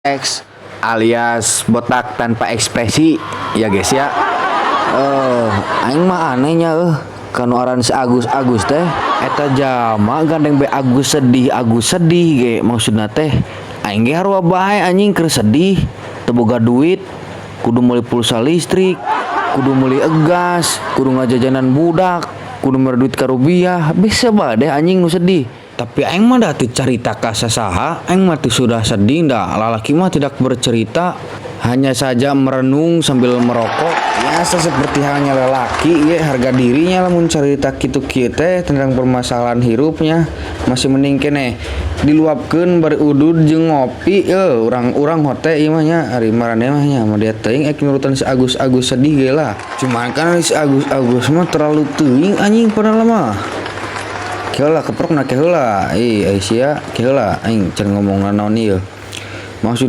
X alias botak tanpa ekspresi ya, guys, ya. Eh, aing mah anehnya kanu aran si Agus Agus teh, eta jalma gandeng be Agus sedih, Agus sedih ge. Maksudna teh aing ge harua bae anjing keur sedih, teu boga duit, kudu meuli pulsa listrik, kudu meuli egas, kudu ngajajanan budak, kudu mere duit ka rubiah, bisa bae anjing nu sedih. Tapi aing mah dah teu carita ka sasaha, aing mah teu sudah sedih dah. Lalaki mah tidak bercerita, hanya saja merenung sambil merokok. Biasa seperti halnya lelaki ya, harga dirinya lamun cerita kitu kieu teh tentang permasalahan hirupnya masih mending keneh diluapkeun bari udud jeung ngopi ye urang-urang hote ieu mah nya. Ari maraneh mah nya mah dia teuing ek nurutan si Agus Agus sedih ge lah. Cuman kan si Agus Agus mah terlalu teuing anjing, padahal mah. Keheula keprok na, keheula. Ih, ai sia, keheula aing can ngomong naon ieu. Maksudna